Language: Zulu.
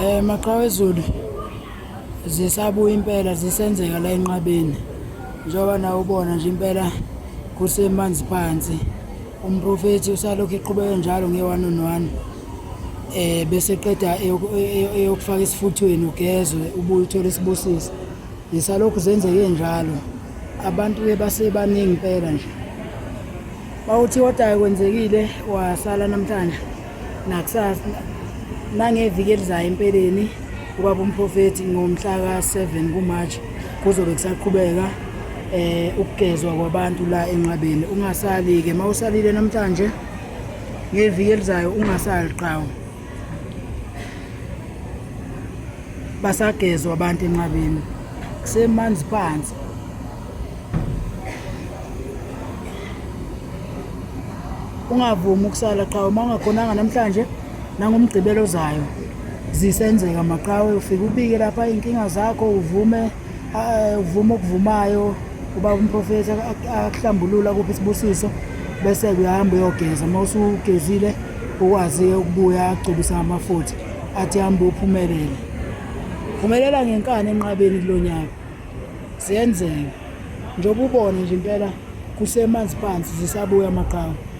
Maqhawe ezulu zisabuya impela zisenzeka la enqabeni njengoba nawe ubona nje impela kusemanzi phansi umprofethi usalokhu eqhubeke njalo nge-one on one bese qeda eyokufaka esifuthweni ugezwe ubuye uthole isibusiso zisalokhu zenzeke njalo abantu-ke basebaningi impela nje bawuthi kodwa kwenzekile wasala namhlanje nakusasa nangeviki elizayo empeleni ubaba umprofethi ngomhla ka-7 kuMarch kuzobe kusaqhubeka ukugezwa kwabantu la enqabeni. Ungasali-ke uma usalile namhlanje ngeviki elizayo ungasali qhawe. Basagezwa abantu enqabeni kusemanzi phansi. Ungavumi ukusala qhawe uma ungakhonanga namhlanje nangomgqibelo ozayo zisenzeka maqhawe ufike ubike lapha iy'nkinga zakho uvume uvume okuvumayo ubaba umprofethi akuhlambulula kuphi isibusiso bese uyahamba uyogeza uma usugezile ukwazi-ke ukubuya agcobisa ngamafutha athi hamba uphumelele phumelela ngenkani enqabeni kulo nyaka ziyenzeka njengoba ubona nje impela kusemanzi phansi zisabuya amaqhawe.